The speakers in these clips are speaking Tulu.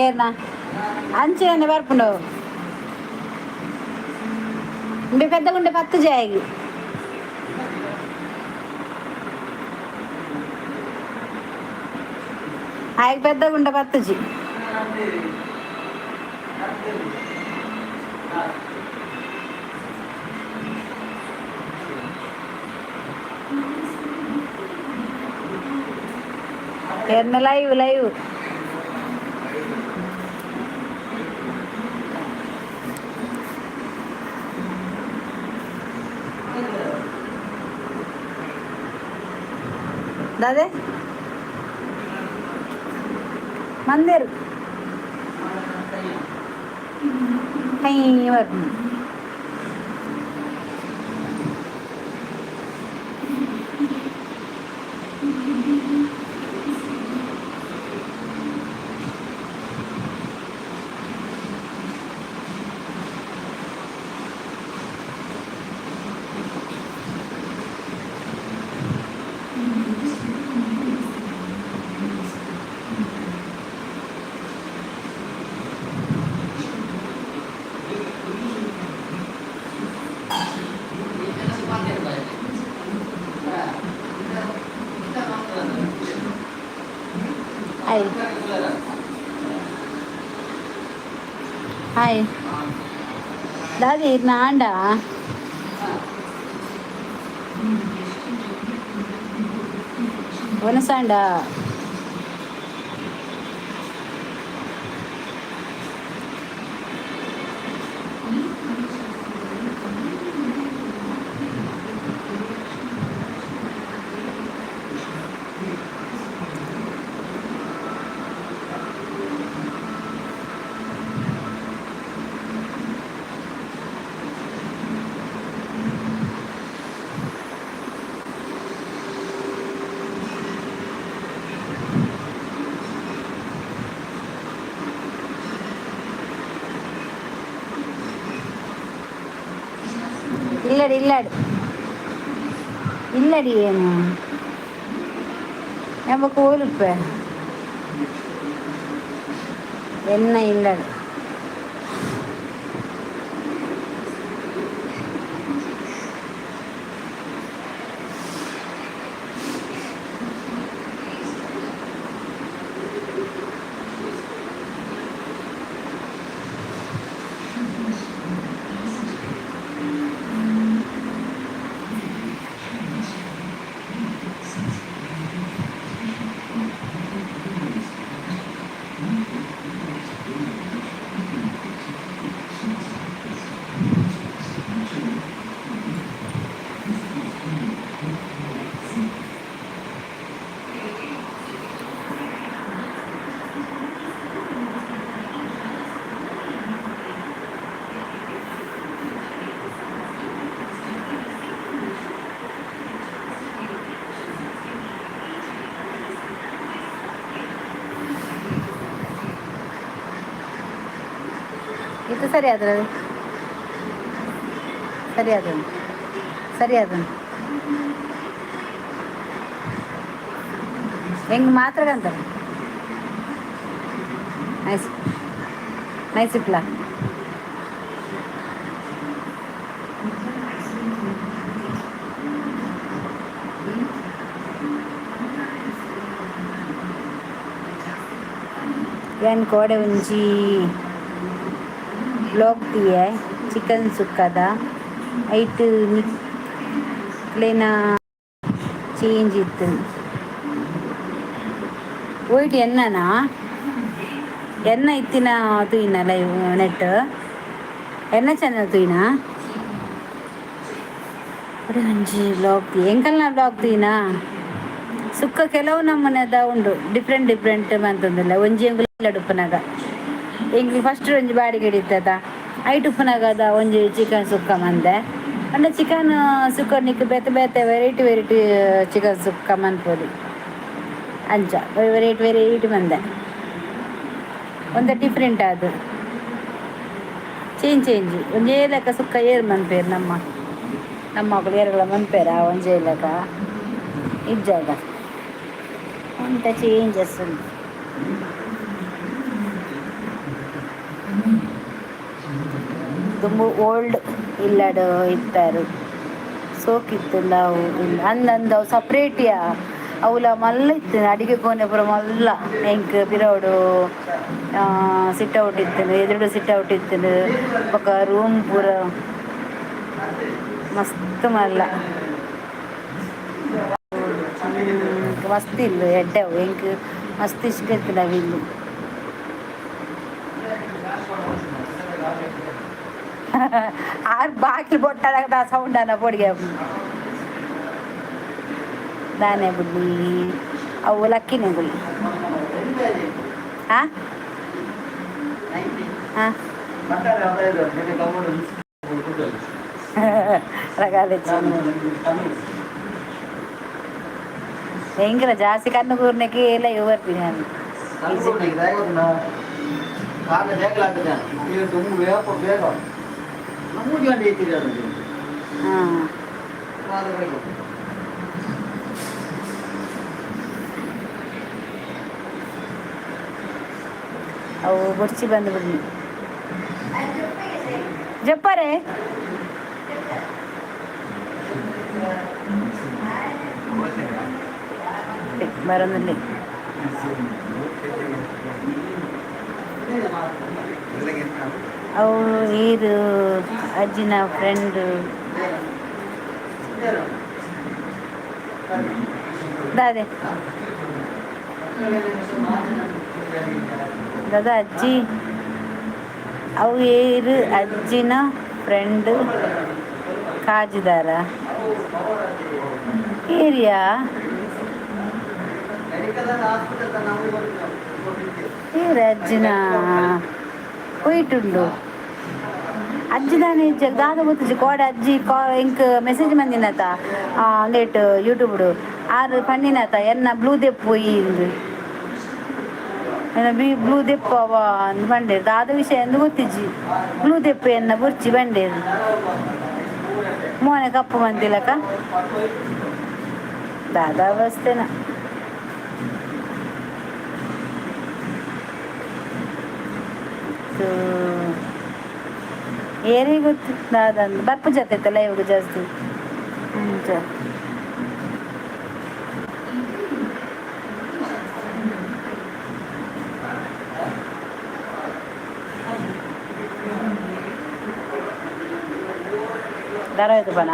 ಏರ್ನ ಅಂಚನೆ ಬರ್ಪುಂಡು. ಉಂಡೆ ಪೆದ್ದ ಗುಂಡೆ ಪತ್ತು ಜಾಯಿಗೆ. ಆಯ್ಕೆ ಪೆದ್ದ ಗುಂಡೆ ಪತ್ತುಜಿ. ಏರ್ನ ಲೈವ್ ಲೈವ್. ದಾದೆ ಮಂದಿರ್ ಕೈ ಬರ್ಪುಂಡು. Hi hi. ದಾದಿ ಇರ್ನ ಆಂಡ ವನಸಾಂಡ. ಇಲ್ಲಡಿ ಇಲ್ಲಡಿ ಇಲ್ಲಡಿ. ಏನು ಎಂಬ ಕೋಲುಪ್ಪೆ ಎನ್ನ ಇಲ್ಲಡಿ. ಇದು ಸರಿ ಆದ್ರೆ ಸರಿ ಅದು ಸರಿ ಅದು. ಹೆಂಗೆ ಮಾತ್ರ ಅಂತಾರೆ. ನೈಸ್ ನೈಸ್ ಇಪ್ಲ. ಏನ್ ಕೋಡೆ ಒಂಜಿ ಬ್ಲಾಗ್ ದಿಯೆ ಚಿಕನ್ ಸುಕ್ಕದ. ಐಟ್ ನಿಕ್ಲೆನ ಚೇಂಜ್ ಇತ್ತು. ಒಯ್ಟ್ ಎನ್ನನಾ ಎನ್ನ ಇತ್ತಿನ ತೂಯಿನ ಲೈವ್ ನೆಟ್ ಎನ್ನ ಚಾನಲ್ ತೂಯಿನ. ಒಂಜಿ ಬ್ಲಾಗ್ ಎಂಕಲ್ನ ಬ್ಲಾಗ್ ತೂಯಿನ. ಸುಕ್ಕ ಕೆಲವು ನಮೂನೆದ ಉಂಡು, ಡಿಫ್ರೆಂಟ್ ಡಿಫ್ರೆಂಟ್ ಮಂತೊಂದುಲ್ಲ. ಒಂಜಿ ಎಂಕುಲು ಉಪ್ಪುನಗ ಎಂಕ್ಲು ಫಸ್ಟ್ ಒಂಜಿ ಬಾಡಿಗೆ ಹಿಡಿತದ. ಐಟ್ ಉಪ್ಪುನಗದ ಒಂಜಿ ಚಿಕನ್ ಸುಕ್ಕ ಮಂದೆ. ಅಂಡ ಚಿಕನ್ ಸುಕ್ಕ ನಿಕ್ ಬೇತೆ ಬೇತೆ ವೆರೈಟಿ ವೆರೈಟಿ ಚಿಕನ್ ಸುಕ್ಕ ಮನ್ಪೊಲಿ. ಅಂಚ ವೆರೈಟಿ ವೆರೈಟಿ ಮಂದೆ. ಒಂದೆ ಡಿಫ್ರೆಂಟ್ ಅದು ಚೇಂಜ್ ಚೇಂಜ್. ಒಂಜೇ ಲೆಕ್ಕ ಸುಕ್ಕ ಏರ್ ಮನ್ಪೇರು? ನಮ್ಮ ನಮ್ಮ ಮಕ್ಕಳು ಏರುಗಳ ಮನ್ಪೇರ ಒಂಜೇ ಲೆಕ್ಕ? ಇಜ್ಜಾಗ. ಅಂತ ಚೇಂಜಸ್ ಉಂಟು. ತುಂಬ ಓಲ್ಡ್ ಇಲ್ಲಡು ಇತ್ತಾರೆ, ಸೋಕಿತ್ತು ಅವು. ಅಂದಂದು ಅವು ಸಪ್ರೇಟಿಯಾ. ಅವುಲ ಮಲ್ಲ ಇತ್ತು, ಅಡಿಗೆ ಕೋಣೆ ಪೂರ ಮಲ್ಲ. ಎಂಕ್ ಪಿರವುಡು ಸಿಟ್ ಔಟ್ ಇತ್ತು, ಎದುರುಡು ಸಿಟ್ ಔಟ್ ಇತ್ತು. ಬೊಕ ರೂಮ್ ಪೂರ ಮಸ್ತ್ ಮಲ್ಲ, ಮಸ್ತ್ ಇಲ್ಲು ಎಡ್ಡೆ ಅವು. ಎಂಕ್ ಮಸ್ತ್ ಇಷ್ಟ ಇತ್ತು ಅವು ಇಲ್ಲು. ಆರ್ ಬಾಕಿಲ್ ಬೊಟ್ಟದಾಗ ಸೌಂಡ್ ಅನ್ನ ಪೊಡಿಗೆ ದಾನೆ ಬುಡ್ಲಿ. ಅವು ಲಕ್ಕಿನೇ ಗುಳಿ. ಹಾಂ ಹಾಂ, ರಗಾಲೆಚ್ಚಿ ಎಂಕಲ ಜಾಸ್ತಿ ಕಣ್ಣು ಕೂರ್ನಕ್ಕೆ ಎಲ್ಲ ಇವರು ನಾನು. ಹಾಂ, ಅವು ಬೊಡ್ಚಿ ಬಂದು ಬಿಡ್ಲಿ ಜಪ್ಪಾರೆ. ಬರೋದಿಲ್ಲ. ಅವು ಈರು ಅಜ್ಜಿನ ಫ್ರೆಂಡ್ ದಾದೆ ದಾದಾ ಅಜ್ಜಿ. ಅವು ಏರು ಅಜ್ಜಿನ ಫ್ರೆಂಡ್ ಕಾಜಿದಾರ ಏರಿಯಾ. ಏರು ಅಜ್ಜಿನ ಹೋಯ್ಟುಂಡು. ಅಜ್ಜಿ ದಾನೆ ದಾದ ಗೊತ್ತಿಜ್ಜಿ. ಕೋಡೆ ಅಜ್ಜಿ ಕಾ ಇಂಕ್ ಮೆಸೇಜ್ ಮಂದಿನತ ಲೇಟ್ ಯೂಟ್ಯೂಬ್ಡು. ಆರು ಪಂಡಿನತ ಎನ್ನ ಬ್ಲೂ ದೆಪ್ಪು ಇಂದು, ಎನ್ನ ಬಿ ಬ್ಲೂ ದೆಪ್ಪವ ಅಂದ್ ಪಂಡೇರು. ದಾದ ವಿಷಯ ಎಂದು ಗೊತ್ತಿಜ್ಜಿ. ಬ್ಲೂ ದೆಪ್ಪು ಎನ್ನ ಬುರ್ಚಿ ಬಂಡೇರು. ಮೋನೆ ಕಪ್ಪು ಮಂತಿಲಕ ದಾದಾ ಅವಸ್ಥೆನ. ಏರಿಗೆ ಗೊತ್ತು ದಾದ ಬರ್ಪು ಜಾತೆ ಇತ್ತಲ್ಲ ಇವಾಗ ಜಾಸ್ತಿ. ಅಂಚ ದಾರ ಆಯ್ತು ಬಣ.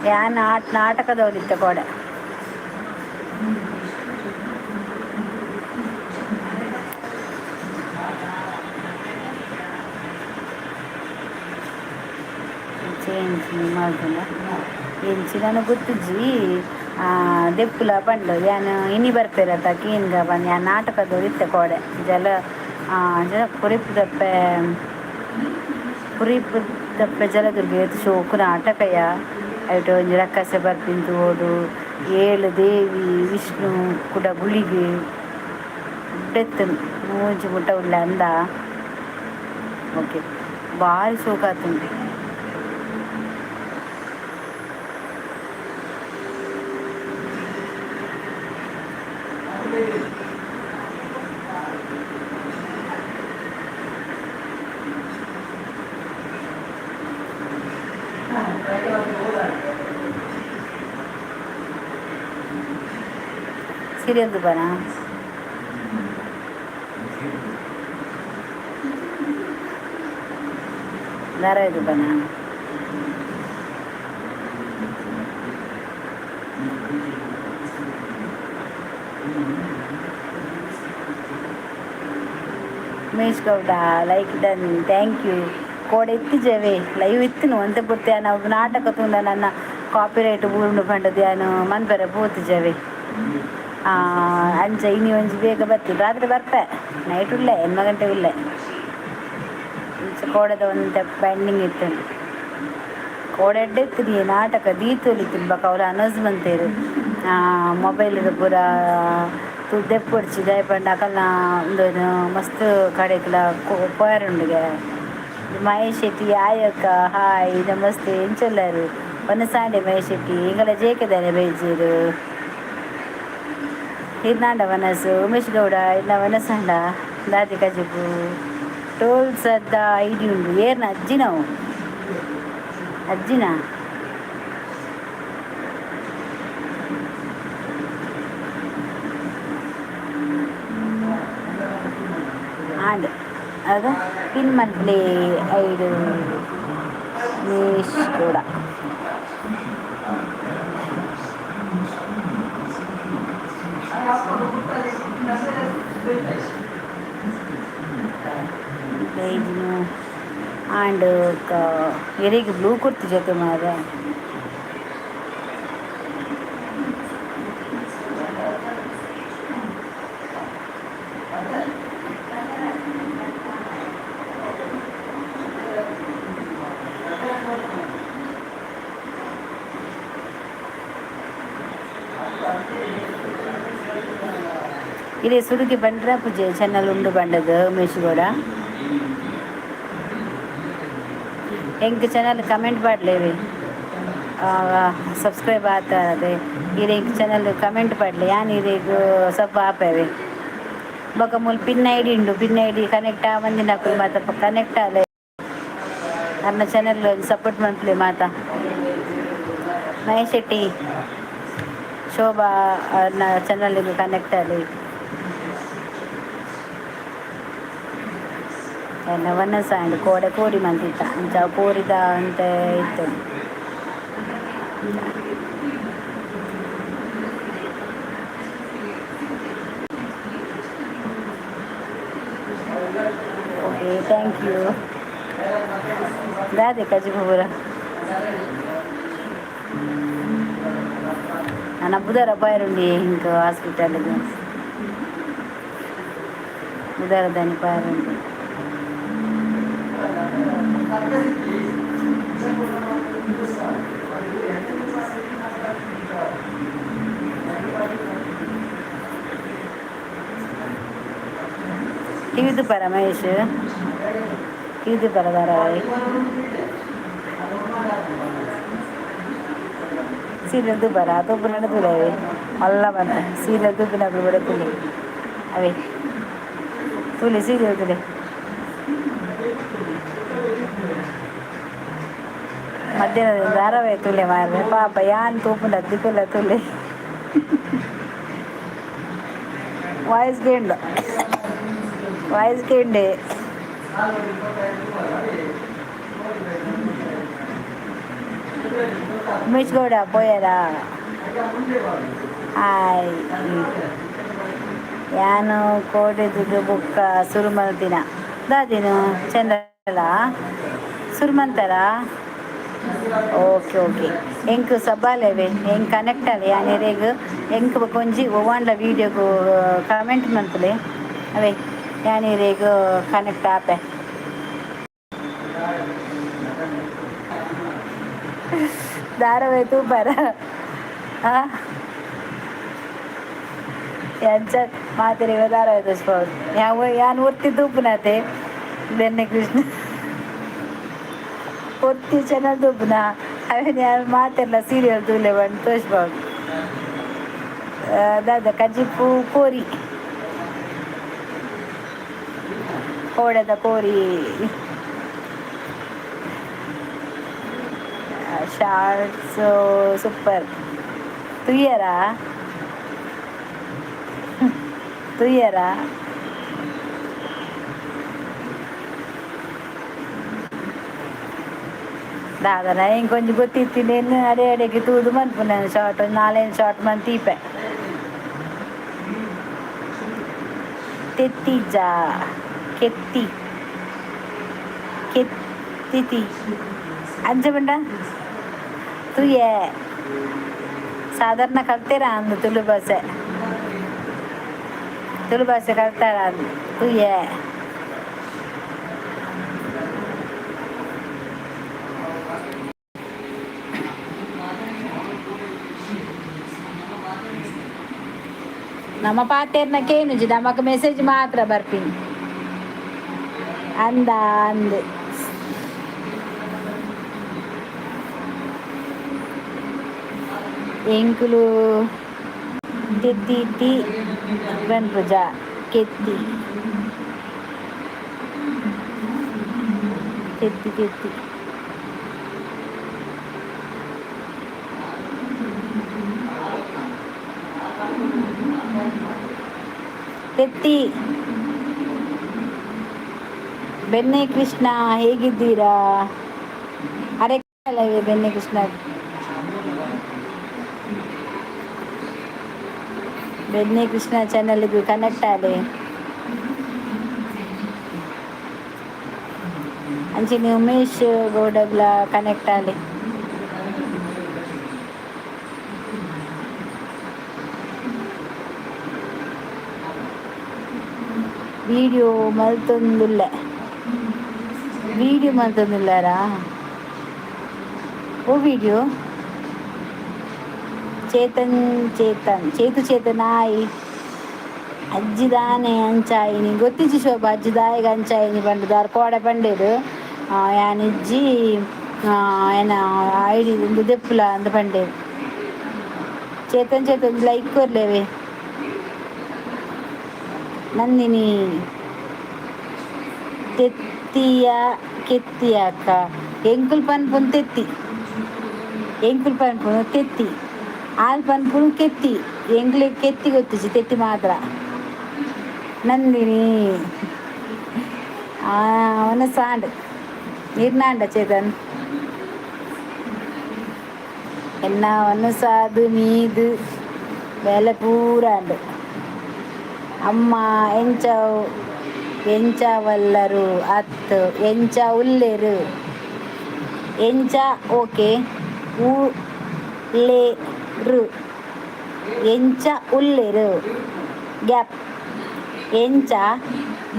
ಯಾ ನಾಟಕದವರಿತ್ತ ಕೋಡೆ. ಚೇಂಜ್ ಮಲ್ತುಂಡ ಎಂಚಿನ ಗೊತ್ತುಜ್ಜಿ. ದೆಪ್ಪುಲ ಪಂಡು ಯಾನ್ ಇನಿ ಬರ್ಪೇರತ್ತ ಕೀನ್ಗ ಬಂದು. ಯಾನ್ ನಾಟಕದವ್ರು ಇತ್ತೆ ಕೋಡೆ. ಜಲ ಜಲ ಕುರಿಪು ದಪ್ಪೆ, ಕುರಿಪು ದಪ್ಪೆ ಜಲದುರ್ಗ ಶೋಕು ನಾಟಕಯ. ಐಟ್ ಒಂಜಿ ರಕ್ಕಸೆ ಬರ್ಪಿಂದು ಓಡು, ಏಳು ದೇವಿ, ವಿಷ್ಣು ಕುಡ ಗುಳಿಗೆ ಎಡ್ಡೆತ್ತುಂಡು. ಮೂಜಿ ಮುಟ್ಟ ಉಲ್ಲ ಅಂದ. ಓಕೆ, ಭಾರಿ ಶೋಕಾತುಂಡು. ಸೀರಿಯಲ್ ದುಬಾನ. ಧಾರಾವಾಹಿ ಬನ. Umesh Gowda like done, thank you. ಕೋಡೆ ಇತ್ತಿಜವೆ ಲೈವ್ ಇತ್ತಿನ ಒಂತೆ ಪುರ್ತಿ ನಾವು ನಾಟಕ ತೂಂಡ ನನ್ನ ಕಾಪಿರೈಟ್ ಬೂರುಂಡು ಪಂಡದು ಯಾನು ಮನ್ಪೆರೆ ಪೋತಿಜವೆ. ಅಂಚ ಇನಿ ಒಂಜಿ ಬೇಗ ಬರ್ತೀನಿ, ರಾತ್ರಿ ಬರ್ಪೆ, ನೈಟ್ ಉಲ್ಲೆ, ಎಣ್ಮ ಗಂಟೆ ಉಲ್ಲೆ. ಇಂಚ ಕೋಡೆದ ಒಂತೆ ಪೆಂಡಿಂಗ್ ಇತ್ತು. ಕೋಡೆ ಎಡ್ಡೆ ಇತ್ತು ನಾಟಕ ದೀತೊಲಿತ್ತು. ಬೊಕ ಅವ್ಲು ಅನೌನ್ಸ್ ಮಂತೇರು, ಮೊಬೈಲ್ ಪೂರ ದೆಪ್ಪೊಡ್ಚಿ, ದಾಯೆ ಪಂಡ ಅಕಲ್ನ ಉಂದು ಮಸ್ತ್ ಕಡೆಕ್ಲ ಪೋಯರುಂಡುಗೆ. ಮಹೇಶ್ ಶೆಟ್ಟಿ ಆಯಕ್ಕ, ಹಾಯ್, ನಮಸ್ತೆ, ಎಂಚೊಲ್ಲರು? ವನಸಾಂಡೆ ಮಹೇಶ್ ಶೆಟ್ಟಿ, ಎಂಕಲ ಜೇಕೆದಾನೆ ಬೈಜೇರು. ಇರ್ನಾಂಡ ವನಸು ಉಮೇಶ್ ಗೌಡ ಇನ್ನ ವನಸಾಂಡ ದಾದಿ ಕಜಿಪು ಟೋಲ್ ಸದ್ದ ಐಡಿ ಉಂಡು. ಏರ್ನ ಅಜ್ಜಿನವು? ಅಜ್ಜಿನ? ಆಂಡ್ ಅದು ಪಿನ್ ಮನ್ಪ್ಲೆ ಐಡು ಉಮೇಶ್ ಗೌಡ. ಆಂಡ್ ಎರೆಗ್ ಬ್ಲೂ ಕುರ್ತಿ ಜೊತೆ ಮಾರ್ರೆ. ಇದೇ ಸುರುಕಿ ಬಂಡ್ರ ಪೂಜೆ ಚಾನಲ್ ಉಂಡು ಬಂಡದು ಉಮೇಶ್ ಗೌಡ. ಎಂಕ್ ಚಾನಲ್ ಕಮೆಂಟ್ ಪಾಡ್ಲೇವಿ, ಸಬ್ಸ್ಕ್ರೈಬ್ ಆತದೆ. ಇರೆ ಎಂಕ್ ಚಾನಲ್ ಕಮೆಂಟ್ ಪಾಡ್ಲೆ, ಯಾನ್ ಇರೆಗ್ ಸಬ್ ಆಪೇವೆ. ಬೊಕ ಮೂಲು ಪಿನ್ ಐಡಿ ಉಂಡು, ಪಿನ್ ಐಡಿ ಕನೆಕ್ಟ್ ಆವಂದಿನಕುಲು ಮಾತ ಕನೆಕ್ಟ್ ಆಲೆ. ಅರ್ನ ಚಾನಲ್ ಸಪೋರ್ಟ್ ಮನ್ಪುಲೆ ಮಾತ. ಮಹೇಶ್ ಶೆಟ್ಟಿ, ಶೋಭಾ ಅವ್ರನ್ನ ಚಾನಲ್ಗೆ ಕನೆಕ್ಟ್ ಆಲೆ. ಎನ್ನ ವನಸ ಆಂಡ್ ಕೋಡೆ ಕೋರಿ ಮಂತಿತ್ತ, ಅಂಚ ಕೋರಿದ ಅಂತ ಇತ್ತು. Okay, thank you. ದಾದೆ ಕಜಿಪು ಪೂರ? ನನ್ನ ಬುಧಾರ ಪೋಯರುಂಡಿ ಇಂಕ್ ಹಾಸ್ಪಿಟಲ್ಗೆ, ಬುಧಾರ ದಾನಿ ಪೋಯರುಂಡಿ. ಟಿವಿ ತೂಪರ ಮಹೇಶ್? ಟಿವಿ ತೂಪರ ಧಾರಾವಾಹಿ, ಸೀರಿಯಲ್ ತೂಪರ? ತೂಪುನ ತೂಲೆ ಅವೆ ಮಲ್ಲ ಬಂತ ಸೀರಿಯಲ್ ತೂಪಿನಕುಲು ಕೂಡ ತೂಲೆ ಅವೇ, ತೂಲೆ ಸೀರಿಯಲ್ ತೂಲೆ. ಮಧ್ಯಾಹ್ನದ ಧಾರಾವಾಹಿ ತೂಲೆ ಮಾರ್ರೆ. ಪಾಪ, ಯಾನ್ ತೂಪುಂಡ ದಿಕ್ಕುಲ ತೂಲೆ. ವಾಯ್ಸ್ ಕೇಂಡು, ವಾಯ್ಸ್ ಕೇಂಡೆ. ಉಮೇಶ್ ಗೌಡ ಪೋಯರಾ? ಹಾಯ್. ಯಾನು ಕೋಡೆ ದುಡ್ಡು ಬುಕ್ಕ ಸುರು ಮಲ್ತಿನ ದಾದಿನು ಚಂದ್ರಲ ಸುರು ಮಂತಾರ? ಓಕೆ ಓಕೆ, ಎಂಕ್ ಸಬ್ಬಾಲೆವೆ, ಎಂಕ್ ಕನೆಕ್ಟ್ ಆಲೆ. ಯಾನ್ ಇರೆಗ್ ಎಂಕ್ ಬೊಕ ಒಂಜಿ ಒವ್ವಾಂಡ್ಲ ವೀಡಿಯೋಗು ಕಮೆಂಟ್ ಮನ್ಪುಲೆ ಅವೇ, ಯಾನ್ ಇರೆಗ್ ಕನೆಕ್ಟ್ ಆಪೆ. ಧಾರಾವಾಹಿ ತೂಪರ? ಎಂಚ ಮಾತೆರೆಗ್ಲ ಧಾರಾವಾಹಿ ತೋಜ್ಪಾವೊಡು. ಯಾವು ಯಾನ್ ಒರ್ತಿ ತೂಪುನತೆ, ಬೆನ್ನೆ ಕೃಷ್ಣ ಒರ್ತಿ ಚಾನಲ್ ತೂಪುನ ಅವೆನ್ ಯಾನ್ ಮಾತೆರ್ಲ ಸೀರಿಯಲ್ ತೂಲೆ ಪಂದ್ ತೋಜ್ಪಾವೊಡು. ದಾದ ಕಜಿಪು? ಕೋರಿ, ಕೋಡೆದ ಕೋರಿ. Shorts super. ತೂಯರಾ? ತೂಯರಾ? ದಾದನ ಎಂಕೊಂಜಿ ಗೊತ್ತಿತ್ತಿನೇನು ಅಡೆ ಅಡೆಗೆ ತೂದು ಮನ್ಪುನ ಶಾರ್ಟ್ ನಾಲೇನು ಶಾರ್ಟ್ ಮಂತೀಪೆ. ತೆತ್ತಿಜಾ ಕೆತ್ತಿ ಕೆತ್ತಿತಿ ಅಂಚ ಪಂಡ ತೂಯೆ ಸಾಧಾರಣ ಕಲ್ತೇರ ಅಂದು ತುಳು ಭಾಷೆ, ತುಳು ಭಾಷೆ ಕಲ್ತಾರ ತೂಯೆ. ನಮ್ಮ ಪಾತೇರ್ನ ಕೇನುಜಿ, ನಮಕ್ ಮೆಸೇಜ್ ಮಾತ್ರ ಬರ್ಪಿನಿ. ಅಂದ ಅಂದ್ ಎಂಕುಲು ತೆತ್ತಿ ಪನ್ಪುಜ, ಕೆತ್ತಿ ತೆತ್ತಿ ತೆತ್ತಿ. ತೆತ್ತಿ. ಬೆನ್ನೆ ಕೃಷ್ಣ, ಹೇಗಿದ್ದೀರಾ? ಅರೆ ಬೆನ್ನೆ ಕೃಷ್ಣ, ಬೆನ್ನೆ ಕೃಷ್ಣ ಚಾನಲ್ಗೆ ಕನೆಕ್ಟ್ ಆಲೆ. ಅಂಚನೆ ಉಮೇಶ್ ಗೌಡಗ್ಲ ಕನೆಕ್ಟ್ ಆಲೆ. ವಿಡಿಯೋ ಮಲ್ತೊಂದುಲ್ಲೆ, ವಿಡಿಯೋ ಮಲ್ತೊಂದುಲ್ಲಾರಾ? ಓ ವಿಡಿಯೋ ಚೇತನ್ ಚೇತನ್ ಚೇತು ಚೇತನ್ ಆಯ್. ಅಜ್ಜಿ ದಾನೆ ಅಂಚಾಯಿನಿ ಗೊತ್ತಿಜ್ಜಿ ಶೋಭಾ, ಅಜ್ಜಿ ದಾಯಿಗೆ ಅಂಚಾಯಿನಿ ಪಂಡುದು ಕೋಡೆ ಪಂಡೇರು. ಯಾನ್ ಇಜ್ಜಿ, ಏನ ಐಡಿ ಉಂದು ದೆಪ್ಪುಲ ಅಂದ್ ಪಂಡೇರು. ಚೇತನ್ ಚೇತನ್ ಲೈಕ್ ಕೊರ್ಲೇವೆ. ನಂದಿನಿ ತೆತ್ತಿಯ ಕೆತ್ತಿಯಾಕ ಎಂಕುಲ್ ಪನ್ಪುನ್ ತೆತ್ತಿ, ಎಂಕುಲ್ ಪನ್ಪುನು ತೆತ್ತಿ, ಆಲ್ ಪನ್ಪುನು ಕೆತ್ತಿ. ಎಂಕ್ಲೆಗ್ ಕೆತ್ತಿ ಗೊತ್ತಿಜ್ಜಿ, ತೆತ್ತಿ ಮಾತ್ರ. ನಂದಿನಿ ಅವನ ಸಾಂಡ್ ನಿರ್ನಾಂಡ ಚೇತನ್ ಎನ್ನ ಸಾದು ಮೀದು ಬೇಲೆ ಪೂರಾಂಡ್. ಅಮ್ಮ ಎಂಚ ಎಂಚವಲ್ಲರು ಅತ್ ಎಂಚ ಉಲ್ಲೆರು? ಎಂಚ ಓಕೆ, ಉ ಲೆ ರು, ಎಂಚ ಉಲ್ಲೆರು ಗ್ಯಾಪ್, ಎಂಚ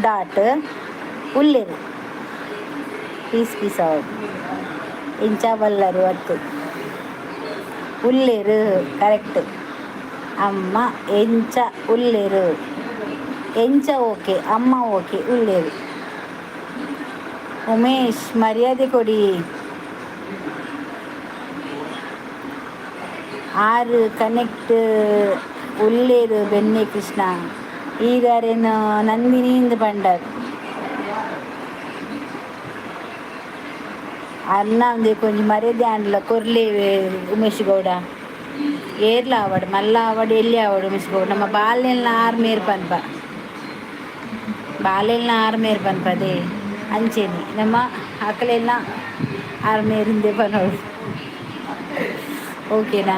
ಡಾಟ್ ಉಲ್ಲೆರು ಪೀಸ್ ಪೀಸ್ ಅವು. ಎಂಚ ವಲ್ಲರು ಅತ್ತು, ಉಲ್ಲೆರು ಕರೆಕ್ಟ್. ಅಮ್ಮ ಎಂಚ ಉಲ್ಲೆರು? ಎಂಚ ಓಕೆ, ಅಮ್ಮ ಓಕೆ, ಉಲ್ಲೇರು. ಉಮೇಶ್ ಮರ್ಯಾದೆ ಕೊಡಿ. ಆರು ಕನೆಕ್ಟ್ ಉಲ್ಲೇರು ಬೆನ್ನೆ ಕೃಷ್ಣ ಈಗಾರೇನು ನಂದಿನಿಂದ ಪಂಡರ್ ಅನ್ನ ಒಂದೇ ಕೊಂಚ ಮರ್ಯಾದೆ ಆಂಡಲ ಕೊರ್ಲೆ. ಉಮೇಶ್ ಗೌಡ ಏರ್ಲ ಆವಡ್, ಮಲ್ಲ ಆವಡ್, ಎಲ್ಲಿ ಆವಡ್, ಉಮೇಶ್ ಗೌಡ ನಮ್ಮ ಬಾಲ್ಯನ ಆರ್ ಮೇರ್ ಪನ್ಪ, ಬಾಲೆಲ್ನ ಆರ್ ಮೇರ್ ಪನ್ಪದೆ. ಅಂಚೆನೆ ನಮ್ಮ ಅಕಲೆಲ್ಲ ಆರ್ ಮೇರಿಂದೆ ಪನೋಡು, ಓಕೆನಾ?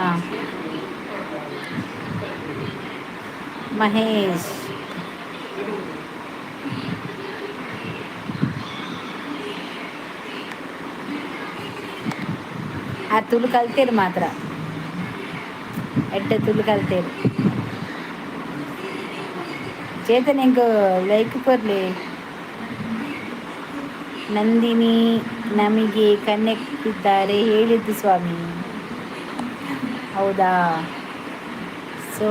ಮಹೇಶ್ ಆ ತುಳು ಕಲ್ತೇರು ಮಾತ್ರ, ಎಡ್ಡೆ ತುಳು ಕಲ್ತೇರು. ಚೇತನ್ ಎಂಕ್ ಲೈಕ್ ಕೊರ್ಲಿ. ನಂದಿನಿ ನಮಗೆ ಕನೆಕ್ಟ್ ಇದ್ದಾರೆ ಹೇಳಿದ್ದು ಸ್ವಾಮಿ. ಹೌದಾ? ಸೊ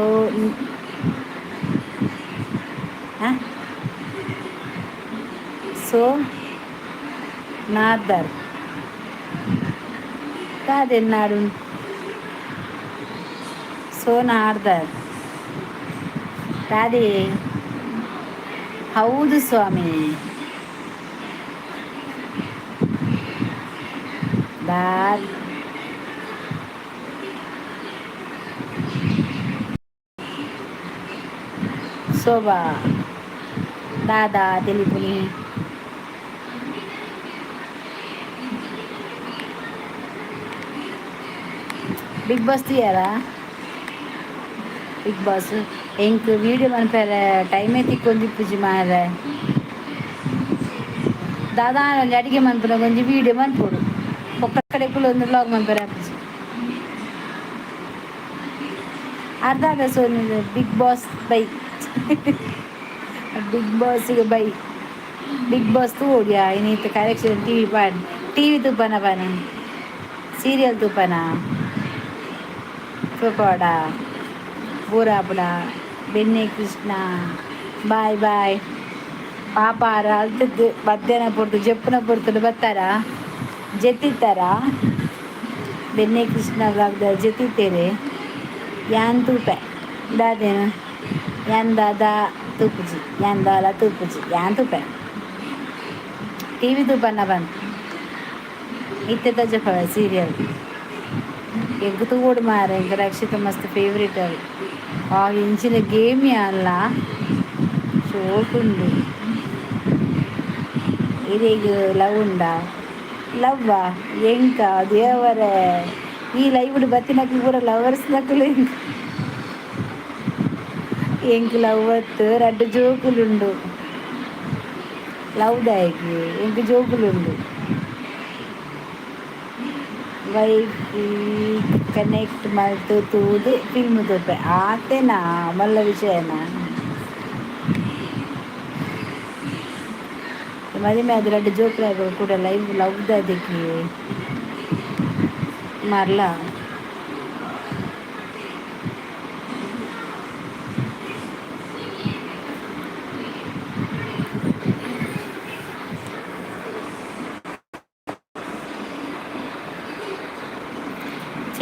ಸೊ ನಾದರ್ ಕಾದೆನ್ನಾಡು ಸೊ ನಾರ್ದರ್ ರಾಧೆ. ಹೌದು ಸ್ವಾಮಿ. ದಾರ್ ಶೋಭಾ ದಾದಾ ತೆಲಿಪುನಿ. ಬಿಗ್ ಬಾಸ್ ತೀಯಾರಾ? ಬಿಗ್ ಬಾಸ್ ಎಂಕ್ ವೀಡಿಯೋ ಮನ್ಪೆರೆ ಟೈಮೇ ತಿಕ್ಕೊಂದಿಪ್ಪುಜಿ ಮಾರ್ರೆ. ದಾದಾ ಒಂಜಿ ಅಡಿಗೆ ಮನ್ಪುನಗ ಒಂಜಿ ವೀಡಿಯೋ ಮನ್ಪೊಡು. ಬೊಕ್ಕ ಕಡೆಕುಲು ಒಂದು ವ್ಲಾಗ್ ಮನ್ಪೆರೆ ಆಪುಜಿ. ಅರ್ಧ ಸೋನಿ ಬಿಗ್ ಬಾಸ್ ಬೈ, ಬಿಗ್ ಬಾಸ್ಗೆ ಬೈ. ಬಿಗ್ ಬಾಸ್ ತೂವೊಡಿಯಾ? ಇನಿತ ಕರೆಕ್ಷನ್ ಟಿವಿ ಪಾಡ್, ಟಿವಿ ತೂಪನ ಪನ, ಸೀರಿಯಲ್ ತೂಪನ ತೂಪೋಡ. ಬೂರಾಪುಡ. ಬೆನ್ನೆ ಕೃಷ್ಣ, ಬಾಯ್ ಬಾಯ್. ಪಾಪ ಆರ ಅಲ್ತದ್ದು ಮಧ್ಯಾಹ್ನ ಪೊರ್ತು ಜಪ್ಪುನ ಪೊರ್ತುಡು ಬತ್ತಾರ, ಜೆತ್ತಿತ್ತಾರ. ಬೆನ್ನೆ ಕೃಷ್ಣ ವ್ಲಾಗ್ದ ಜೆತ್ತಿತ್ತೇರೆ. ಯಾನ್ ತೂಪೆ ದಾದೇನ? ಯಾನ್ ದಾದ ತೂಪುಜಿ, ಯಾನ್ ದಾಲ ತೂಪುಜಿ. ಯಾನ್ ತೂಪೆ, ಟಿವಿ ತೂಪನ್ನ ಬಂತು. ಇತ್ತೆ ತಜಪವೆ ಸೀರಿಯಲ್. ಎಂಕ್ ತೂವೊಡು ಮಾರೆ. ಎಂಕ್ ರಕ್ಷಿತ ಮಸ್ತ್ ಫೇವ್ರೇಟ್ ಅವು. ಆ ಇಂಚಿನ ಗೇಮ್ ಅಲ್ಲ, ಶೋಕುಂಡು. ಇರೆಗ್ ಲವ್ ಉಂಡಾ? ಲವ್ವಾ? ಎಂಕ ದೇವರೇ, ಈ ಲೈವ್ಡ್ ಬತ್ತಿನಕ್ಲು ಪೂರ ಲವರ್ಸ್ ನಕುಲು. ಎಂಕ್ ಎಂಕ್ ಲವ್ ಅತ್ತು, ರಡ್ಡ್ ಜೋಕುಲುಂಡು. ಲವ್ ದಾಯೆಗ್? ಎಂಕ್ ಜೋಕುಲುಂಡು. ವೈಫೈ ಕನೆಕ್ಟ್ ಮಲ್ತ್ ತೂದು ಫಿಲ್ಮ್ ತೂಪೆ. ಆತೇನಾ ಮಲ್ಲ ವಿಷಯನಾ? ಮದಿಮೆ ಆದ್ ರಡ್ಡ್ ಜೋಕುಲು ಕೂಡ ಲೈವ್ ಲವ್ ದಾದೆಕಿ ಮರ್ಲ.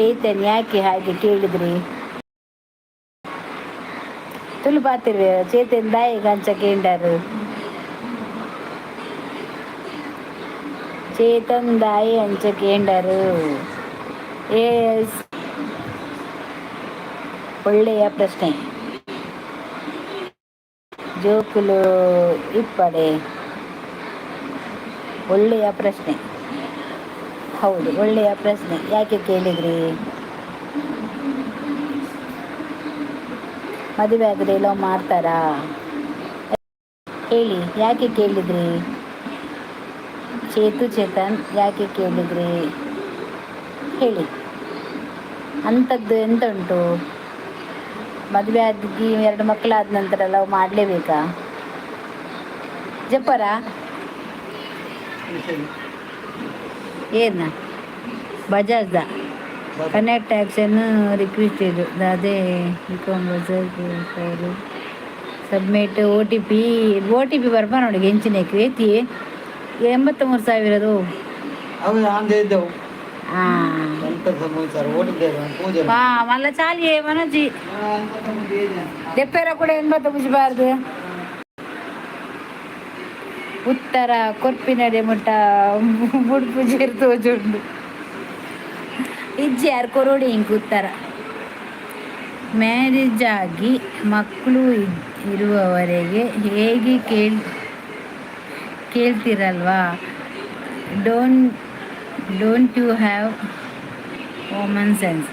ಚೈತನ್ಯ, ಯಾಕೆ ಹಾಗೆ ಕೇಳಿದ್ರಿ? ತುಳು ಪಾತಿರ್ವೆ. ಚೇತನ್, ದಾಯೆಗ್ ಅಂಚ ಕೇಂಡಾರು? ಚೇತನ್, ದಾಯೆ ಅಂಚ ಕೇಂಡರು? ಎಸ್, ಒಳ್ಳೆಯ ಪ್ರಶ್ನೆ. ಜೋಕುಲು ಇಪ್ಪಡೆ. ಒಳ್ಳೆಯ ಪ್ರಶ್ನೆ. ಹೌದು, ಒಳ್ಳೆಯ ಪ್ರಶ್ನೆ. ಯಾಕೆ ಕೇಳಿದ್ರಿ? ಮದುವೆ ಆದರೆ ಲವ್ ಮಾಡ್ತಾರಾ? ಹೇಳಿ, ಯಾಕೆ ಕೇಳಿದ್ರಿ? ಚೇತು, ಚೇತನ್, ಯಾಕೆ ಕೇಳಿದ್ರಿ ಹೇಳಿ. ಅಂಥದ್ದು ಎಂತ ಉಂಟು? ಮದುವೆ ಆಗಿ ಎರಡು ಮಕ್ಕಳಾದ ನಂತರ ಲವ್ ಮಾಡಲೇಬೇಕಾ? ಜಪ್ಪರ ಏನ ಬಜಾಜ್ದ ಕನೆಕ್ಟ್ ಆಕ್ಷನ್ ರಿಕ್ವೆಸ್ಟ್ ಇದು. ಅದೇ ಬಿಕಾಮ್ ಬಜಾಜ್ ಅವರು ಸಬ್ಮಿಟ್ OTP. OTP ಬರ್ಪ ನೋಡಿ. ಎಂಚಿನಕ್ಕೆ ಏತಿ 83 ಸಾವಿರದು. ಅವು ಆಂದೆ ಇದ್ದವು. ಹಾಂ. ಎಂತ ಸಮಾಚಾರ ಓಟಿದ್ದೇವೆ ಪೂಜೆ. ಹಾಂ, ಮಲ್ಲ ಚಾಲಿಯೇ ಮನೋಜಿ. ದೆಪ್ಪೆರ ಕೂಡ ಎಂಬತ್ತು ಪೂಜಬಾರ್ದು. ಉತ್ತರ ಕೊರ್ಪಿನಡೆ ಮುಟ್ಟ ಬುಡ್ಪು ತೋಜುಂಡು. ಇಜ್ಜಿ, ಯಾರು ಕೊರೋಡಿ ಇಂಕ್ ಉತ್ತರ. ಮ್ಯಾರೇಜ್ ಆಗಿ ಮಕ್ಕಳು ಇರುವವರೆಗೆ ಹೇಗೆ ಕೇಳ್ತಿರಲ್ವಾ? Don't you have common sense?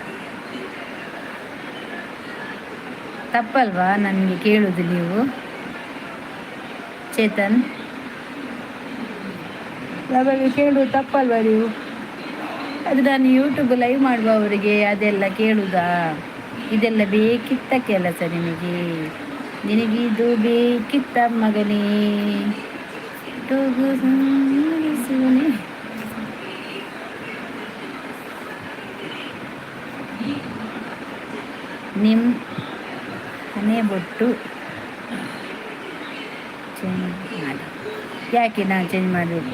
ತಪ್ಪಲ್ವಾ ನನಗೆ ಕೇಳುವುದು ನೀವು? ಚೇತನ್, ನಮಗೆ ಕೇಳುವುದು ತಪ್ಪಲ್ವಾ ನೀವು? ಅದು ನಾನು ಯೂಟ್ಯೂಬ್ ಲೈವ್ ಮಾಡುವವರಿಗೆ ಅದೆಲ್ಲ ಕೇಳುವುದಾ? ಇದೆಲ್ಲ ಬೇಕಿತ್ತ ಕೆಲಸ ನಿಮಗೆ? ನಿನಗಿದು ಬೇಕಿತ್ತ ಮಗನೇ? ಟುಗು ಸುನೆ. ನಿಮ್ಮ ಹಣೆ ಬೊಟ್ಟು ಚೇಂಜ್ ಮಾಡಿ. ಯಾಕೆ ನಾನು ಚೇಂಜ್ ಮಾಡಬೇಕು?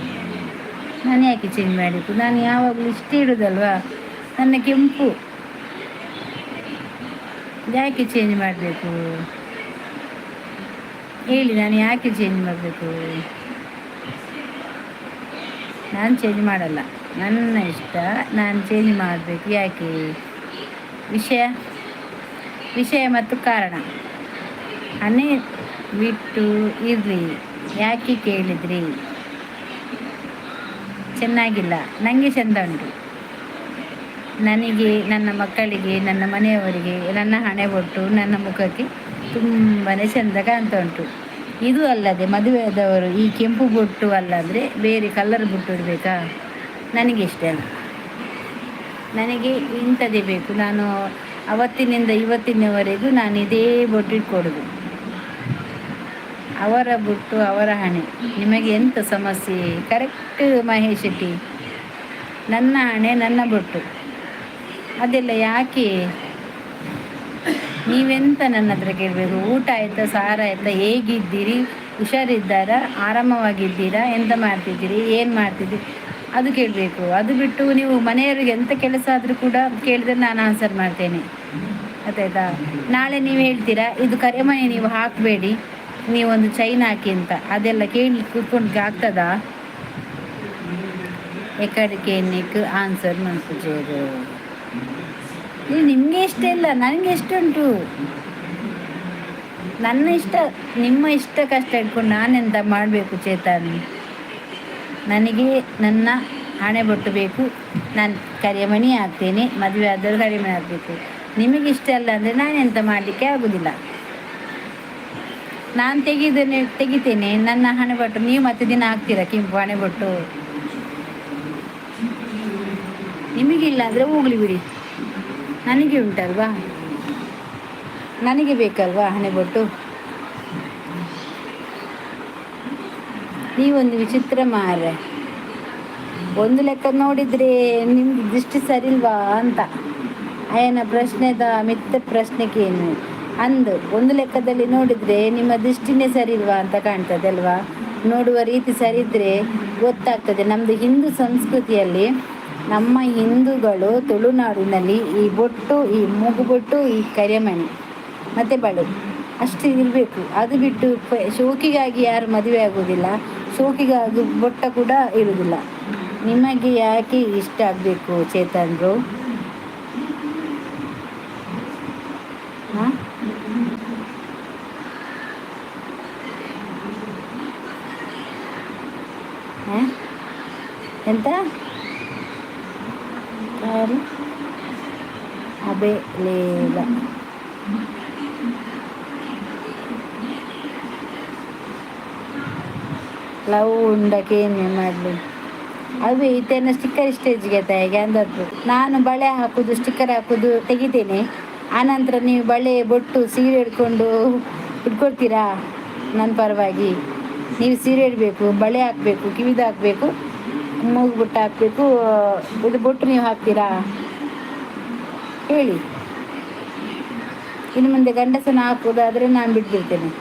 ನಾನು ಯಾಕೆ ಚೇಂಜ್ ಮಾಡಬೇಕು? ನಾನು ಯಾವಾಗಲೂ ಇಷ್ಟೇ ಇಡೋದಲ್ವಾ? ನನ್ನ ಕೆಂಪು ಯಾಕೆ ಚೇಂಜ್ ಮಾಡಬೇಕು ಹೇಳಿ? ನಾನು ಯಾಕೆ ಚೇಂಜ್ ಮಾಡಬೇಕು? ನಾನು ಚೇಂಜ್ ಮಾಡಲ್ಲ. ನನ್ನ ಇಷ್ಟ, ನಾನು ಚೇಂಜ್ ಮಾಡಬೇಕು ಯಾಕೆ? ವಿಷಯ ವಿಷಯ ಮತ್ತು ಕಾರಣ. ಹಣೆ ಬಿಟ್ಟು ಇರಲಿ, ಯಾಕೆ ಕೇಳಿದ್ರಿ? ಚೆನ್ನಾಗಿಲ್ಲ. ನನಗೆ ಚೆಂದ ಉಂಟು. ನನಗೆ, ನನ್ನ ಮಕ್ಕಳಿಗೆ, ನನ್ನ ಮನೆಯವರಿಗೆ ನನ್ನ ಹಣೆ ಬೊಟ್ಟು ನನ್ನ ಮುಖಕ್ಕೆ ತುಂಬಾ ಚೆಂದ ಕಾಣ್ತಾ ಉಂಟು. ಇದು ಅಲ್ಲದೆ ಮದುವೆಯಾದವರು ಈ ಕೆಂಪು ಬೊಟ್ಟು ಅಲ್ಲ ಅಂದರೆ ಬೇರೆ ಕಲರ್ ಬೊಟ್ಟು ಇಡಬೇಕಾ? ನನಗೆ ಇಷ್ಟ ಅಲ್ಲ. ನನಗೆ ಇಂಥದ್ದೇ ಬೇಕು. ನಾನು ಅವತ್ತಿನಿಂದ ಇವತ್ತಿನವರೆಗೂ ನಾನು ಇದೇ ಬೊಟ್ಟು ಇಟ್ಕೊಡೋದು. ಅವರ ಬೊಟ್ಟು, ಅವರ ಹಣೆ, ನಿಮಗೆ ಎಂತ ಸಮಸ್ಯೆ? ಕರೆಕ್ಟ್ ಮಹೇಶ್ ಶೆಟ್ಟಿ. ನನ್ನ ಹಣೆ, ನನ್ನ ಬೊಟ್ಟು, ಅದೆಲ್ಲ ಯಾಕೆ? ನೀವೆಂತ ನನ್ನ ಹತ್ರ ಕೇಳಬೇಕು? ಊಟ ಆಯ್ತಾ, ಸಾರ ಆಯ್ತಾ, ಹೇಗಿದ್ದೀರಿ, ಹುಷಾರಿದ್ದಾರಾ, ಆರಾಮವಾಗಿದ್ದೀರಾ, ಎಂತ ಮಾಡ್ತಿದ್ದೀರಿ, ಏನು ಮಾಡ್ತಿದ್ದೀರಿ, ಅದು ಕೇಳಬೇಕು. ಅದು ಬಿಟ್ಟು ನೀವು ಮನೆಯವರಿಗೆ ಎಂಥ ಕೆಲಸ ಆದರೂ ಕೂಡ ಕೇಳಿದ್ರೆ ನಾನು ಆನ್ಸರ್ ಮಾಡ್ತೇನೆ, ಗೊತ್ತಾಯ್ತಾ? ನಾಳೆ ನೀವು ಹೇಳ್ತೀರಾ, ಇದು ಕರೆಮಣಿ ನೀವು ಹಾಕಬೇಡಿ, ನೀವೊಂದು ಚೈನ್ ಹಾಕಿ ಅಂತ. ಅದೆಲ್ಲ ಕೇಳಿ ಕೂತ್ಕೊಂಡು ಆಗ್ತದಾ? ಎಕಡಿಕೆ ಆನ್ಸರ್ ಮನ್ಪುಜೇರು. ಇದು ನಿಮಗೆ ಇಷ್ಟ ಇಲ್ಲ, ನನಗೆ ಎಷ್ಟುಂಟು. ನನ್ನ ಇಷ್ಟ, ನಿಮ್ಮ ಇಷ್ಟ ಕಷ್ಟ ಇಟ್ಕೊಂಡು ನಾನೆಂತ ಮಾಡಬೇಕು ಚೇತನ್? ನನಗೆ ನನ್ನ ಹಣೆ ಬೊಟ್ಟು ಬೇಕು. ನಾನು ಕರಿಯಮಣಿ ಹಾಕ್ತೇನೆ. ಮದುವೆ ಆದವರು ಕರಿಮಣಿ ಹಾಕಬೇಕು. ನಿಮಗೆ ಇಷ್ಟ ಅಲ್ಲ ಅಂದರೆ ನಾನೆಂತ ಮಾಡಲಿಕ್ಕೆ ಆಗೋದಿಲ್ಲ. ನಾನು ತೆಗೆದೇನೆ, ತೆಗಿತೇನೆ ನನ್ನ ಹಣೆಬೊಟ್ಟು. ನೀವು ಮತ್ತೆ ದಿನ ಹಾಕ್ತೀರಾ ಕೆಂಪು ಹಣೆಬೊಟ್ಟು? ನಿಮಗಿಲ್ಲ ಅಂದರೆ ಹೋಗ್ಲಿ ಬಿಡಿ. ನನಗೆ ಉಂಟಲ್ವಾ? ನನಗೆ ಬೇಕಲ್ವಾ ಹಣೆಬೊಟ್ಟು? ನೀವೊಂದು ವಿಚಿತ್ರ ಮಾರ್ರೆ. ಒಂದು ಲೆಕ್ಕ ನೋಡಿದರೆ ನಿಮ್ದು ದೃಷ್ಟಿ ಸರಿಲ್ವಾ ಅಂತ. ಅಯನ ಪ್ರಶ್ನೆದ ಮಿತ್ತ ಪ್ರಶ್ನೆಗೇನು ಅಂದು ಒಂದು ಲೆಕ್ಕದಲ್ಲಿ ನೋಡಿದರೆ ನಿಮ್ಮ ದೃಷ್ಟಿನೇ ಸರಿಲ್ವಾ ಅಂತ ಕಾಣ್ತದೆ ಅಲ್ವಾ? ನೋಡುವ ರೀತಿ ಸರಿದ್ರೆ ಗೊತ್ತಾಗ್ತದೆ. ನಮ್ಮದು ಹಿಂದೂ ಸಂಸ್ಕೃತಿಯಲ್ಲಿ, ನಮ್ಮ ಹಿಂದೂಗಳು ತುಳುನಾಡಿನಲ್ಲಿ ಈ ಬೊಟ್ಟು, ಈ ಮೂಗುಬೊಟ್ಟು, ಈ ಕರಿಮಣಿ ಮತ್ತು ಬಳೆ ಅಷ್ಟು ಇರಬೇಕು. ಅದು ಬಿಟ್ಟು ಶೋಕಿಗಾಗಿ ಯಾರು ಮದುವೆ ಆಗೋದಿಲ್ಲ. ಶೋಕಿಗಾಗಿ ಬೊಟ್ಟ ಕೂಡ ಇರುವುದಿಲ್ಲ. ನಿಮಗೆ ಯಾಕೆ ಇಷ್ಟ ಆಗಬೇಕು ಚೇತನ್ರು? ಹಾಂ, ಎಂತ ಯಾರು ಅಬೆ ಲೇಲ? ಲವ್ ಉಂಡಕ್ಕೆ ಏನು ಮಾಡಲಿ? ಅದು ಇತ್ತೇನ ಸ್ಟಿಕ್ಕರ್ ಸ್ಟೇಜ್ಗೆ ಹೇಗೆ ಅಂದದ್ದು. ನಾನು ಬಳೆ ಹಾಕೋದು, ಸ್ಟಿಕ್ಕರ್ ಹಾಕೋದು ತೆಗಿತೇನೆ. ಆನಂತರ ನೀವು ಬಳೆ, ಬೊಟ್ಟು, ಸೀರೆ ಹಿಡ್ಕೊಂಡು ಇಟ್ಕೊಳ್ತೀರಾ ನನ್ನ ಪರವಾಗಿ? ನೀವು ಸೀರೆ ಇಡಬೇಕು, ಬಳೆ ಹಾಕಬೇಕು, ಕಿವಿದು ಹಾಕಬೇಕು, ಮೂಗು ಬುಟ್ಟ ಹಾಕಬೇಕು, ಇದು ಬೊಟ್ಟು ನೀವು ಹಾಕ್ತೀರಾ ಹೇಳಿ? ಇನ್ನು ಮುಂದೆ ಗಂಡಸನ ಹಾಕೋದಾದರೆ ನಾನು ಬಿಟ್ಬಿಡ್ತೇನೆ.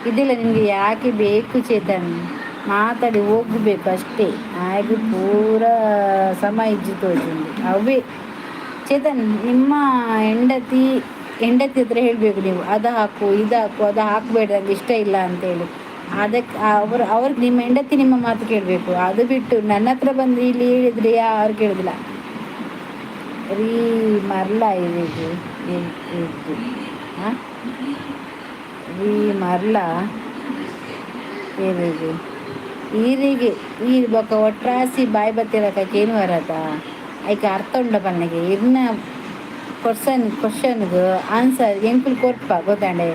ಇದೆಲ್ಲ ನಿಮಗೆ ಯಾಕೆ ಬೇಕು ಚೇತನ್? ಮಾತಾಡಿ ಹೋಗಬೇಕು ಅಷ್ಟೇ. ಹಾಗೆ ಪೂರ ಸಮ ಇಜ್ಜಿ ತೋಜುಂಡು ಅವೇ. ಚೇತನ್, ನಿಮ್ಮ ಹೆಂಡತಿ ಹೆಂಡತಿ ಹತ್ರ ಹೇಳಬೇಕು ನೀವು, ಅದು ಹಾಕು, ಇದು ಹಾಕು, ಅದು ಹಾಕಬೇಡ, ನಂಗೆ ಇಷ್ಟ ಇಲ್ಲ ಅಂತೇಳಿ. ಅದಕ್ಕೆ ಅವರು ಅವ್ರಿಗೆ ನಿಮ್ಮ ಹೆಂಡತಿ ನಿಮ್ಮ ಮಾತು ಕೇಳಬೇಕು. ಅದು ಬಿಟ್ಟು ನನ್ನ ಹತ್ರ ಬಂದು ಇಲ್ಲಿ ಹೇಳಿದರೆ ಯಾರು ಕೇಳೋದಿಲ್ಲ ರೀ. ಮರ್ಲ ಇದು ಇದು ಹಾಂ ರೀ, ಮರ್ಲ ಏನಿದು ಈರಿಗೆ ಈರ್ ಬೊಕ ಒಟ್ರಾಸಿ ಬಾಯಿ ಬತ್ತಿರಕೇನು ಬರತ್ತ? ಐಕೆ ಅರ್ಥ ಉಂಡ ಪನ್ನಗೆ ಇರ್ನ ಕ್ವಶನ್ಗೆ ಆನ್ಸರ್ ಎಂಕುಲು ಕೊರ್ಪ ಗೊತ್ತಾಂಡೆ.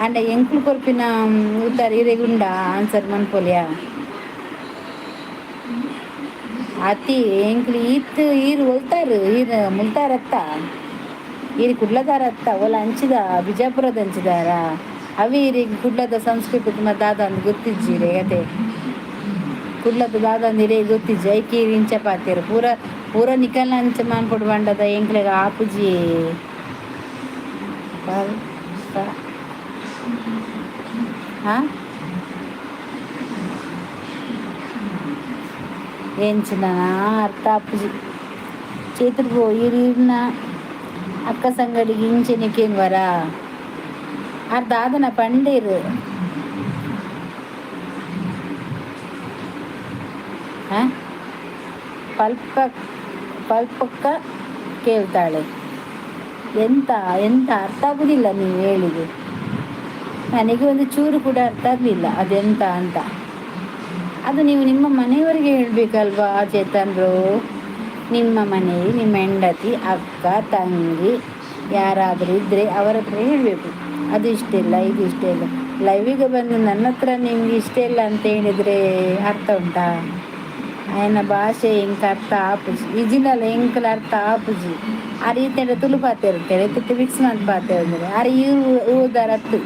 ಅಂಡ ಎಂಕುಲು ಕೊರ್ಪಿನ ಉತ್ತರ ಇರೆಗುಂಡ ಆನ್ಸರ್ ಮನ್ಪೊಲಿಯಾ? ಅತಿ ಎಂಕ್ಲು ಈತ್ ಈರ್ ಒಲ್ತಾರು, ಈರ್ ಮುಲ್ತಾರತ್ತ, ಈರ್ ಕುಡ್ಲದಾರತ್ತ, ಒಲ ಅಂಚಿದ ಬಿಜಾಪುರದ ಅಂಚಿದಾರ. ಅವಿ ಈರಿಗೆ ಕುಡ್ಲದ ಸಂಸ್ಕೃತಿ ಮತ್ತು ದಾದ ಅಂದ್ ಗೊತ್ತಿಜ್ಜಿರೆ ಅದೇ. ಕುಡ್ಲದ ದಾದ ಅಂದಿರೇ ಗೊತ್ತಿಜ್ಜಿ. ಐಕಿ ಇಂಚ ಪಾತೆರ್ ಪೂರ ಪೂರ ನಿಕಲ್ನ ಅಂಚ ಮನ್ಪೊಡು ಪಂಡದ ಎಂಕ್ಲೆಗ್ ಆಪುಜಿ. ಹಾಂ, ಎಂಚಿನ ಅರ್ಥ ಆಪುಜಿ ಚೇತುರ್ಗೋ. ಈರ್ ಅಕ್ಕ ಸಂಗಡಿಗೆ ಇಂಚೆನೆ ಕೇನ್ವರ? ಆರ್ ದಾದನ ಪಂಡೇರು? ಹಾಂ, ಪಲ್ಪ ಪಲ್ಪಕ್ಕ ಕೇಳ್ತಾಳೆ. ಎಂತ ಎಂತ ಅರ್ಥ ಆಗುದಿಲ್ಲ ನೀವು ಹೇಳಿದ್ದು. ನನಗೆ ಒಂದು ಚೂರು ಕೂಡ ಅರ್ಥ ಆಗಲಿಲ್ಲ ಅದೆಂತ ಅಂತ. ಅದು ನೀವು ನಿಮ್ಮ ಮನೆಯವರಿಗೆ ಹೇಳಬೇಕಲ್ವಾ ಚೇತನ್ರು? ನಿಮ್ಮ ಮನೆಯಲ್ಲಿ ನಿಮ್ಮ ಹೆಂಡತಿ, ಅಕ್ಕ, ತಂಗಿ ಯಾರಾದರೂ ಇದ್ದರೆ ಅವರ ಹತ್ರ ಹೇಳಬೇಕು, ಅದು ಇಷ್ಟ ಇಲ್ಲ, ಇದು ಇಷ್ಟ ಇಲ್ಲ. ಲೈವಿಗೆ ಬಂದು ನನ್ನ ಹತ್ರ ನಿಮ್ಗೆ ಇಷ್ಟ ಇಲ್ಲ ಅಂತ ಹೇಳಿದರೆ ಅರ್ಥ ಉಂಟಾ? ಆಯನ ಭಾಷೆ ಎಂಕ್ ಅರ್ಥ ಆಪುಜಿ, ಇಜಿನಲ್ಲ ಎಂಕಲ ಅರ್ಥ ಆಪುಜಿ. ಆ ರೀತಿ ತುಳು ಪಾತೆ ಇರ್ತಾರೆ, ಇತ್ತೆ ಮಿಕ್ಸ್ ಮಲ್ತ್ ಪಾತೆ ಅಂದ್ರೆ ಆರ್ ಈ ಊರುದಾರತ್ತು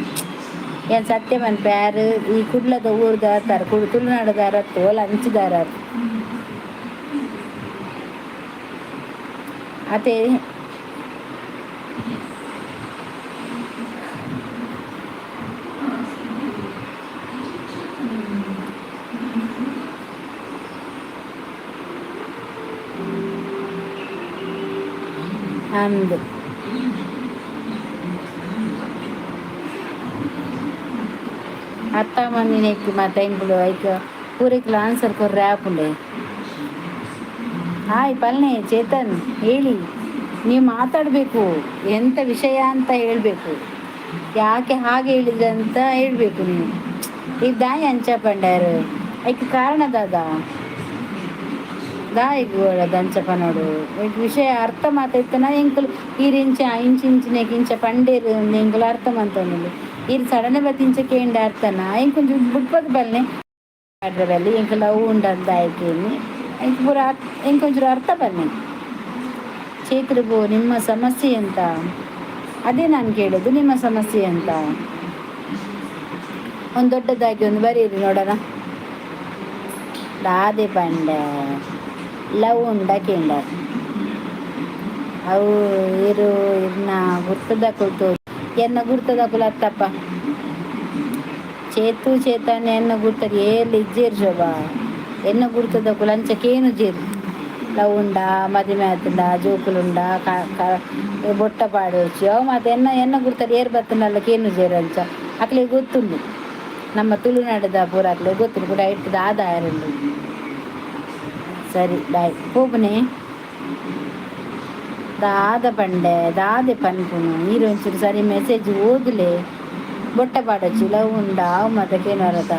ಏನ್ ಸತ್ಯ ಮನ್ಪೆ. ಆರು ಈ ಕುಡ್ಲದ ಊರುದಾರ, ಕುಡ್ ತುಳುನಾಡದಾರತ್ತು, ಓಲ ಅಂಚಿದಾರ ಅತೆ. ಅಂದು ಅರ್ಥ ಮಂದಿನೆಕ್ ಮಾತ ಎಂಕುಲು ಐಕ್ ಪೂರೈಕ್ಲ ಆನ್ಸರ್ ಕೊರ್ರೆ ಆಪುಂಡೆ. ಹಾಯ್ ಪಲ್ನೆ ಚೇತನ್, ಹೇಳಿ. ನೀವು ಮಾತಾಡಬೇಕು, ಎಂಥ ವಿಷಯ ಅಂತ ಹೇಳಬೇಕು, ಯಾಕೆ ಹಾಗೆ ಹೇಳಿದ್ರೆ ಅಂತ ಹೇಳಬೇಕು ನೀವು. ಈ ದಾಯಿ ಅಂಚ ಪಂಡಾರು, ಐಕ್ ಕಾರಣ ದಾದ? ದಾಯಿಗ್ ದಂಚ ಪನೋಡು? ವಿಷಯ ಅರ್ಥ ಮಾತಾಯ್ತನ ಎಂಕುಲು. ಈರ್ ಇಂಚ ಇಂಚ ಇಂಚಿನೆಕ್ ಇಂಚ ಪಂಡೇರು ಎಂಕುಲು ಅರ್ಥ ಮಂತೊಂದುಂಡು. ಈರ್ ಸಡನ್ ಬತ್ತಿ ಇಂಚ ಕೇಂಡ ಅರ್ಥನ ಎಂಕೊಂಚ ಬುಡ್ಪದ ಬಲ್ನೆ ಬಲ್ಲಿ. ಎಂಕ್ ಲವ್ ಉಂಡಂತ ಆಯ್ಕೇನಿ ಎಂಕ್ ಪೂರ ಎಂಕೊಂಚೂರು ಅರ್ಥ ಬನ್ನಿ. ಚೇತೃಬು, ನಿಮ್ಮ ಸಮಸ್ಯೆ ಎಂತ? ಅದೇ ನಾನು ಕೇಳೋದು, ನಿಮ್ಮ ಸಮಸ್ಯೆ ಎಂತ? ಒಂದು ದೊಡ್ಡದಾಗಿ ಒಂದು ಬರೀರಿ ನೋಡೋಣ. ದಾದೆ ಪಂಡ, ಲವ್ ಉಂಡ ಕೇಂಡ. ಅವು ಇರು ಇರ್ನ ಗುರ್ತದಕುಲು, ಎನ್ನ ಗುರ್ತದಕುಲು ಅತ್ತಪ್ಪ. ಚೇತು ಚೇತನ್ ಎನ್ನ ಗುರ್ತದ ಏಲ್ ಇಜ್ಜೇರ್ ಶೋಭಾ. ಎನ್ನ ಗುರ್ತದಕುಲು ಅಂಚಕೇನು ಜೇರು. ಲವ್ ಉಂಡ, ಮದಿಮೆ ಆತುಂಡ, ಜೋಕುಲುಂಡ, ಬೊಟ್ಟ ಪಾಡೊಚ್ಚಿ ಅವು ಮಾತ. ಎನ್ನ ಎನ್ನ ಗುರ್ತದ ಏರ್ ಬತ್ತುಂಡಲ್ಲ ಕೇನು ಜೇರು ಅಂಚ. ಅಕ್ಲೆಗ್ ಗೊತ್ತುಂಡು, ನಮ್ಮ ತುಳುನಾಡದ ಪೂರ ಅಕ್ಲೆಗ್ ಗೊತ್ತುಂಡು ಕೂಡ ಇಟ್ಟದ ಆದಾಯ ಉಂಡು. ಸರಿ, ಬಾಯ್, ಪೋಪುನೆ. ದಾದ ಪಂಡೆ, ದಾದೆ ಪನ್ಪುನು? ಈರ್ ಒಂಚೂರು ಸರಿ ಮೆಸೇಜ್ ಓದುಲೆ. ಬೊಟ್ಟ ಪಾಡೊಚ್ಚಿ, ಲವ್ ಉಂಡ, ಅವು ಮಾತ ಕೇನೊರತ.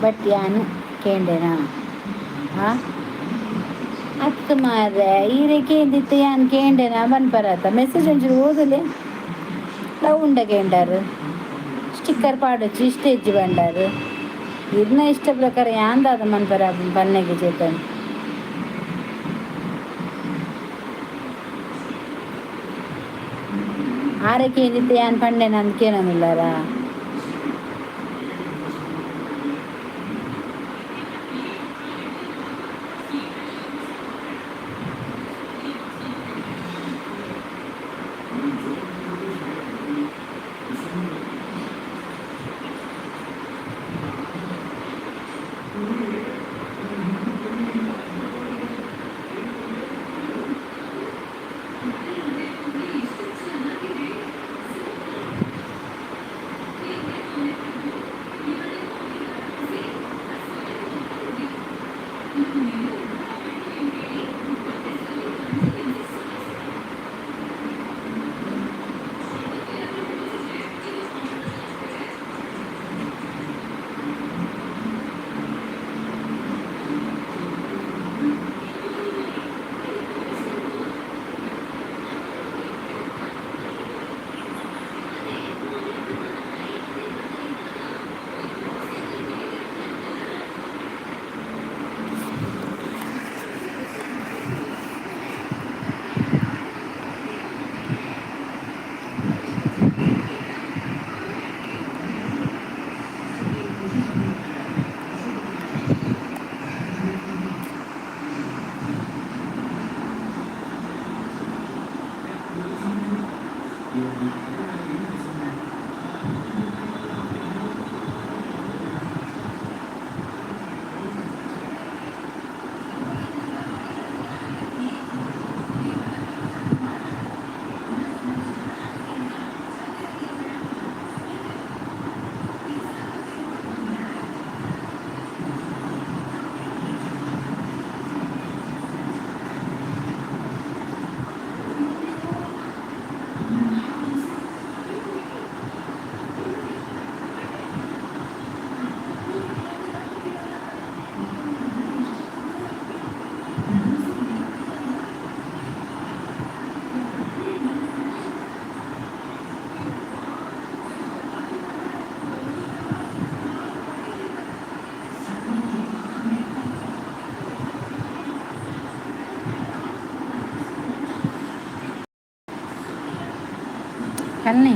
ಬಟ್ ಯಾನ್ ಕೇಂಡೆನಾ? ಆ ಅತ್ತ್ ಮಾರ್ರೆ, ಈರೆ ಕೇಂದಿತ್ತು ಯಾನ್ ಕೇಂಡೆನಾ ಪನ್ಪರತ. ಮೆಸೇಜ್ ಒಂಚೂರು ಓದುಲೆ. ಲವ್ ಉಂಡ ಕೇಂಡಾರು, ಸ್ಟಿಕ್ಕರ್ ಪಾಡೊಚ್ಚಿ, ಇಷ್ಟ ಇಜ್ಜಿ ಬಂಡಾರು. ಇರ್ನ ಇಷ್ಟ ಪ್ರಕಾರ ಯಾನ್ ದಾದ ಮನ್ಪರ ಪನ್ನೆಗೆ ಚೇತನ್? ಆರೆ ಕೇಂದಿತ್ತು ಯಾನ್ ಪಂಡೆನ ಅಂದ್ ಕೇನೊಂದುಲ್ಲಾರ? ಕಲ್ನಿ.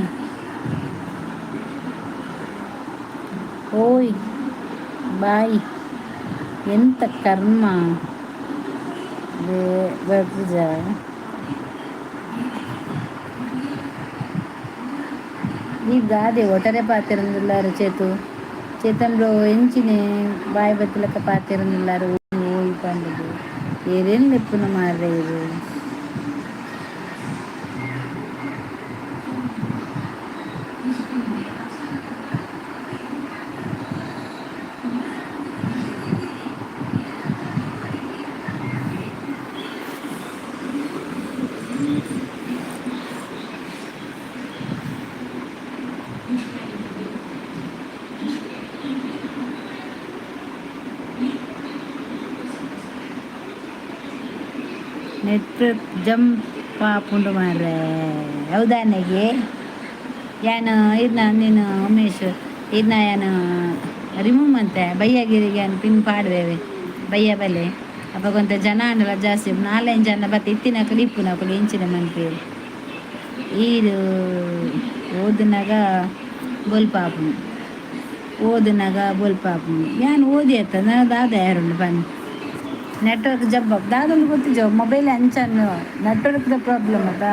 ಓಯ್ ಬಾಯ್, ಎಂತ ಕರ್ಮ ಬರ್ಪುಜ. ಈ ಗಾದೆ ಒಟರೆ ಪಾತೆರಂದುಲ್ಲಾರು ಚೇತು. ಚೇತನ್ ಬ್ರೋ, ಎಂಚಿನೆ ಬಾಯ್ ಬತ್ತಿಲಕ್ಕ ಪಾತೆರಂದುಲ್ಲಾರು? ಓಯ್ ಪಂಡುದು ಏರೇನು ಲೆಪ್ಪುನ ಮಾರ್ರೆ ಇದು. ನೆಟ್ವರ್ಕ್ ಜಂಪ್ ಆಪುಂಡು ಮಾರ್ರೆ. ಹೌದಾನೆಗೆ ಯಾನ್ ಇರ್ನ ನೀನು ಉಮೇಶ್ ಇರ್ನ ಯಾನ್ ರಿಮೂವ್ ಮಂತೆ. ಬಯ್ಯಗಿರಿಗೆ ಯಾನ್ ಪಿನ್ ಪಾಡುವೆವೆ ಬಯ್ಯ ಬಲೆ. ಅಪಗೊಂತೆ ಜನ ಆಂಡಲ ಜಾಸ್ತಿ, ನಾಲೈದು ಜನ ಬತ್ತೆ. ಇತ್ತಿನಕುಲು ಇಪ್ಪುನಕುಲು ಎಂಚಿನ ಮನ್ಪೇರು? ಈರು ಓದುನಗ ಬೊಲ್ಪಾಪುಂಡು, ಓದುನಗ ಬೊಲ್ಪಾಪುಂಡು. ಯಾನ್ ಓದಿ ಅತ್ತ ನಾ ದಾದ ಯಾರುಂಡು ಬನ್ನಿ. ನೆಟ್ವರ್ಕ್ ಜಬ್ಬ ದಾದೊಂದು ಗೊತ್ತಿಜ. ಮೊಬೈಲ್ ಅಂಚನ್ನು ನೆಟ್ವರ್ಕ್ದ ಪ್ರಾಬ್ಲಮ್ ಅದ.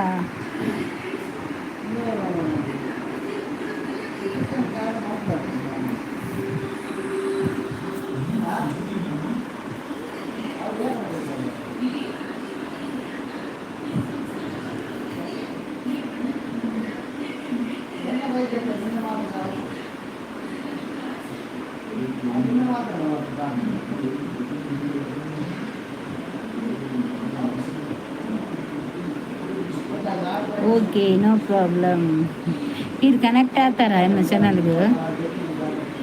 Okay, no problem. ಇದು ಕನೆಕ್ಟ್ ಆಗ್ತಾರ ಇನ್ನು ಚಾನಲ್ಗೆ?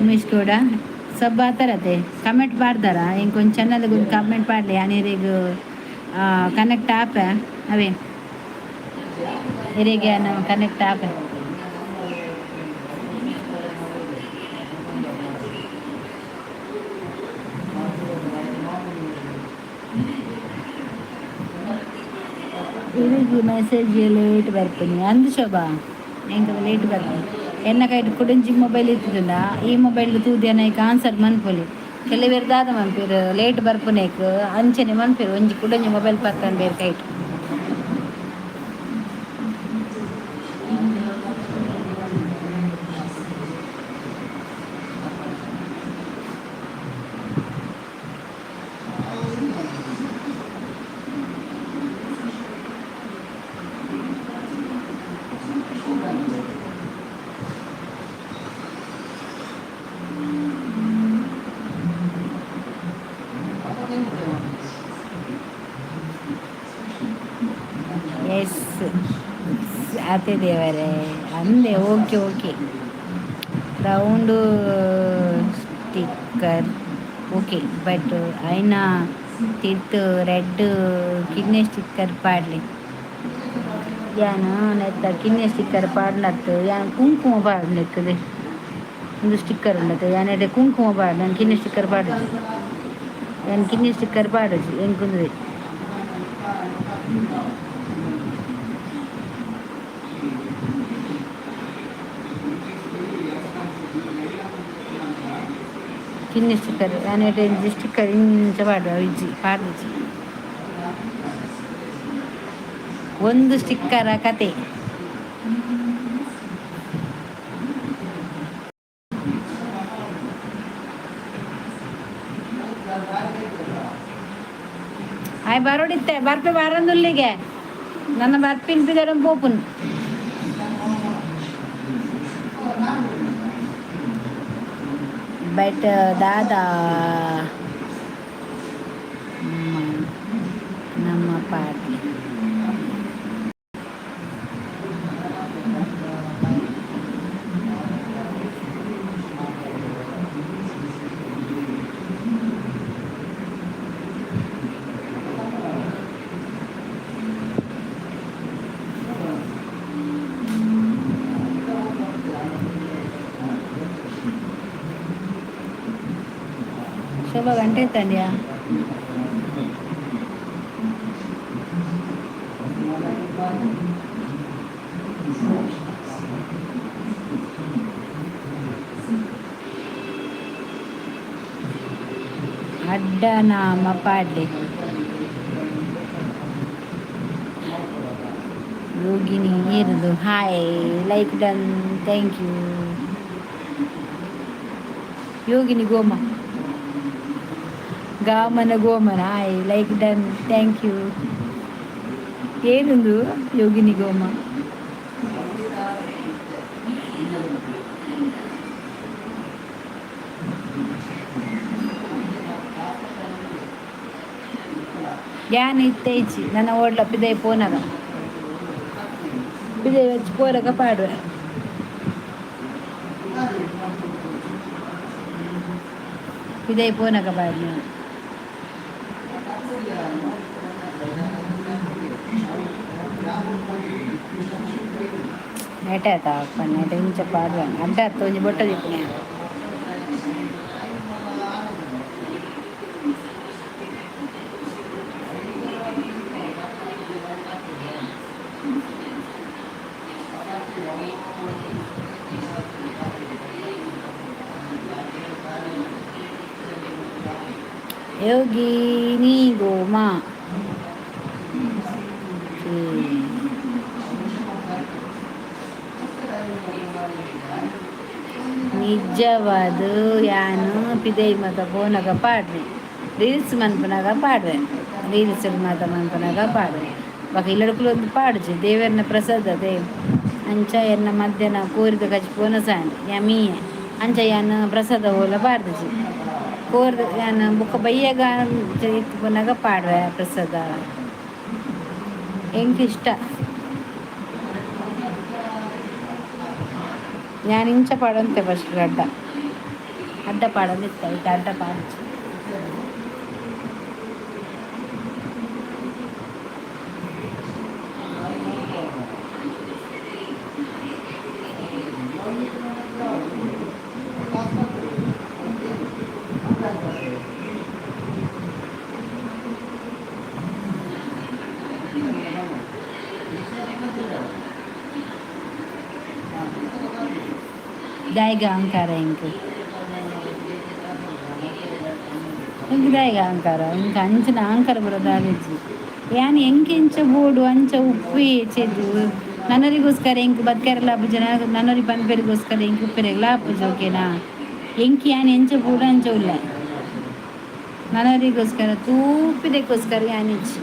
ಉಮೇಶ್ ಗೌಡ ಸಬ್ ಆತಾರತೆ. ಕಮೆಂಟ್ ಪಾಡ್ದಾರ? ಇಂಕೊಂದು ಚಾನಲ್ಗೆ ಒಂದು ಕಮೆಂಟ್ ಪಾಡ್ಲಿ. ಅನಿರಿಗ್ ಕನೆಕ್ಟ್ ಆಪ ಅವೇ. ಇರಿಗೆ ನಮ್ಮ ಕನೆಕ್ಟ್ ಆಪ. ಇರಿಗೆ ಮೆಸೇಜ್ ಲೇಟ್ ಬರ್ತೀನಿ ಅಂದು ಶೋಭಾ. ಎಂಕದ ಲೇಟ್ ಬರ್ತೀನಿ. ಎನ್ನ ಕೈಟ್ ಕುಡಂಚಿ ಮೊಬೈಲ್ ಇತ್ತುಂಡ ಈ ಮೊಬೈಲ್ ತೂದೇನ ಈಗ ಆನ್ಸರ್ ಮನ್ಪೊಲಿ. ಕೆಲವೇರು ದಾದ ಮನ್ಪೇರು, ಲೇಟ್ ಬರ್ಪುನೇಕ್ ಅಂಚನೆ ಮನ್ಪೇರು. ಒಂಜಿ ಕುಡಂಜಿ ಮೊಬೈಲ್ ಪತ್ತನ್ ಬೇರೆ ಕೈಟ್. ಎಸ್ ಆತೆ ದೇವರೇ ಅಂದೆ. Okay okay, round sticker okay, but ಐನ ತಿರ್ತು ರೆಡ್ ಕಿನ್ನೆ ಸ್ಟಿಕ್ಕರ್ ಪಾಡ್ಲಿ. ಯಾನ್ ನೆತ್ತ ಕಿನ್ನೆ ಸ್ಟಿಕ್ಕರ್ ಪಾಡ್ಲತ್ತು. ಯಾನ್ ಕುಂಕುಮ ಪಾಡ್ಲೆಕ್ಕದೆ. ಒಂದು ಸ್ಟಿಕ್ಕರ್ ಉಂಡತೆ. ಯಾನ್ ಎಡೆ ಕುಂಕುಮ ಪಾಡ್. ನಾನು ಕಿನ್ನೆ ಸ್ಟಿಕ್ಕರ್ ಪಾಡುಜಿ. ಯಾನ್ ಕಿನ್ನೆ ಸ್ಟಿಕ್ಕರ್ ಪಾಡುಜಿ ಎಂಕುಂದುವೆ. ಕಿನ್ನೆ ಸ್ಟಿಕ್ಕರ್ ಯಾನ್ ಎಡೆ ಇಂಚ ಸ್ಟಿಕ್ಕರ್ ಇಂಚ ಪಾಡುವ. ಇಜ್ಜಿ, ಪಾಡುಜಿ. ಒಂದು ಸ್ಟಿಕ್ಕರ ಕತೆ. ಆಯ್ ಬರೋಡಿತ್ತೆ ಬರ್ಪೆ ಬಾರಂದುಲ್ಲಿಗೆ. ನನ್ನ ಬರ್ಪಿನ್ ಪಿದರಂ ಪೋಪುನ್. ಬಟ್ ದಾದಾ ನಮ್ಮ ಪಾರ್ಟಿ. ಶೋಭಾ, ಗಂಟೆ ಎತ್ತಂಡ್ಯಾ? ಅಡ್ಡನಾಮ ಪಾಡ್ಲೆ. ಯೋಗಿನಿ ಏರುದು. Hi, like done, thank you. Yogini Goma ಗಾಮನ ಗೋಮನ. Hi, like done, thank you. ಏನೊಂದು ಯೋಗಿನಿ ಗೋಮ? ಯಾನ್ ಇತ್ತೆ ಇಜ್ಜಿ, ನನ್ನ ಓಡ್ಲ ಪಿದೈ ಪೋನಗ ಪಿದೈ ವಚ್ಚಿ ಪೋರಗ ಪಾಡುವೆ. ಪಿದೈ ಪೋನಗ ಪಾಡ್ನೆ. ನೆಟೆ ಆತ ನೆಟೆ ಇಂಚ ಪಾಡುವೆ. ಅಡ್ಡ ಅತ್ತ ಒಂಜಿ ಬೊಟ್ಟ ದಿಪ್ಪುನೆ. ಯೋಗಿನಿ ಗೋಮ. ನಿಜವಾದ ಯಾನು ಪಿದೈ ಮತ ಪೋನಗ ಪಾಡ್ನೆ, ರೀಲ್ಸ್ ಮನ್ಪುನಗ ಪಾಡುವೆ, ರೀಲ್ಸ್ ಮಾತ ಮನ್ಪುನಗ ಪಾಡುವೆ. ಬೊಕ ಇಲ್ಲಡ್ಕುಲು ಒಂದು ಪಾಡುಜಿ. ದೇವೆರ್ನ ಪ್ರಸಾದ they ಅಂಚ ಎನ್ನ ಮಧ್ಯಾಹ್ನ ಕೋರಿದ ಕಜ್ಜಿ ಪೋನ ಸಾಂಡ್ ಯಮೀಯೆ. ಅಂಚ ಯಾನ್ ಪ್ರಸಾದ ಓಲ ಪಾಡ್ದಿಜಿ. ಕೋರ್ದ ಯಾನ್ ಬೊಕ ಬಯ್ಯಗ ಇತ್ತು ಪೋನಗ ಪಾಡುವೆ ಪ್ರಸಾದ. ಎಂಕ್ ಇಷ್ಟ. ಯಾನ್ ಇಂಚ ಪಾಡೊಂತೆ ಫಸ್ಟ್. ಅಡ್ಡ ಅಡ್ಡ ಪಾಡೊಂದಿತ್ತೆ, ಐತ ಅಡ್ಡ ಪಾಡುಜಿ. ದಾಯಿಗ ಅಹಂಕಾರ ಎಂಕ್? ಎಂಕ್ ದಾಯಿಗ ಅಹಂಕಾರ? ಎಂಕ್ ಅಂಚಿನ ಅಹಂಕಾರ ಪೂರ ದಾದಿಜ್ಜಿ. ಯಾನ್ ಎಂಕ್ ಎಂಚ ಬೋಡು ಅಂಚ ಉಪ್ಪುವೆ ಚೇದು. ನನರಿಗೋಸ್ಕರ ಎಂಕ್ ಬದ್ಕೆರೆಲ ಆಪುಜಿ, ನನೊರಿ ಪನ್ಪೆರಿಗೋಸ್ಕರ ಎಂಕ್ ಉಪ್ಪೆರೆಗ್ಲ ಆಪುಜಿ, ಓಕೆನಾ? ಎಂಕ್ ಯಾನ್ ಎಂಚ ಬೋಡು ಅಂಚ ಉಲ್ಲೆ. ನನೊರಿಗೋಸ್ಕರ ತೂಪಿದಕ್ಕೋಸ್ಕರ ಯಾನ್ ಇಜ್ಜಿ.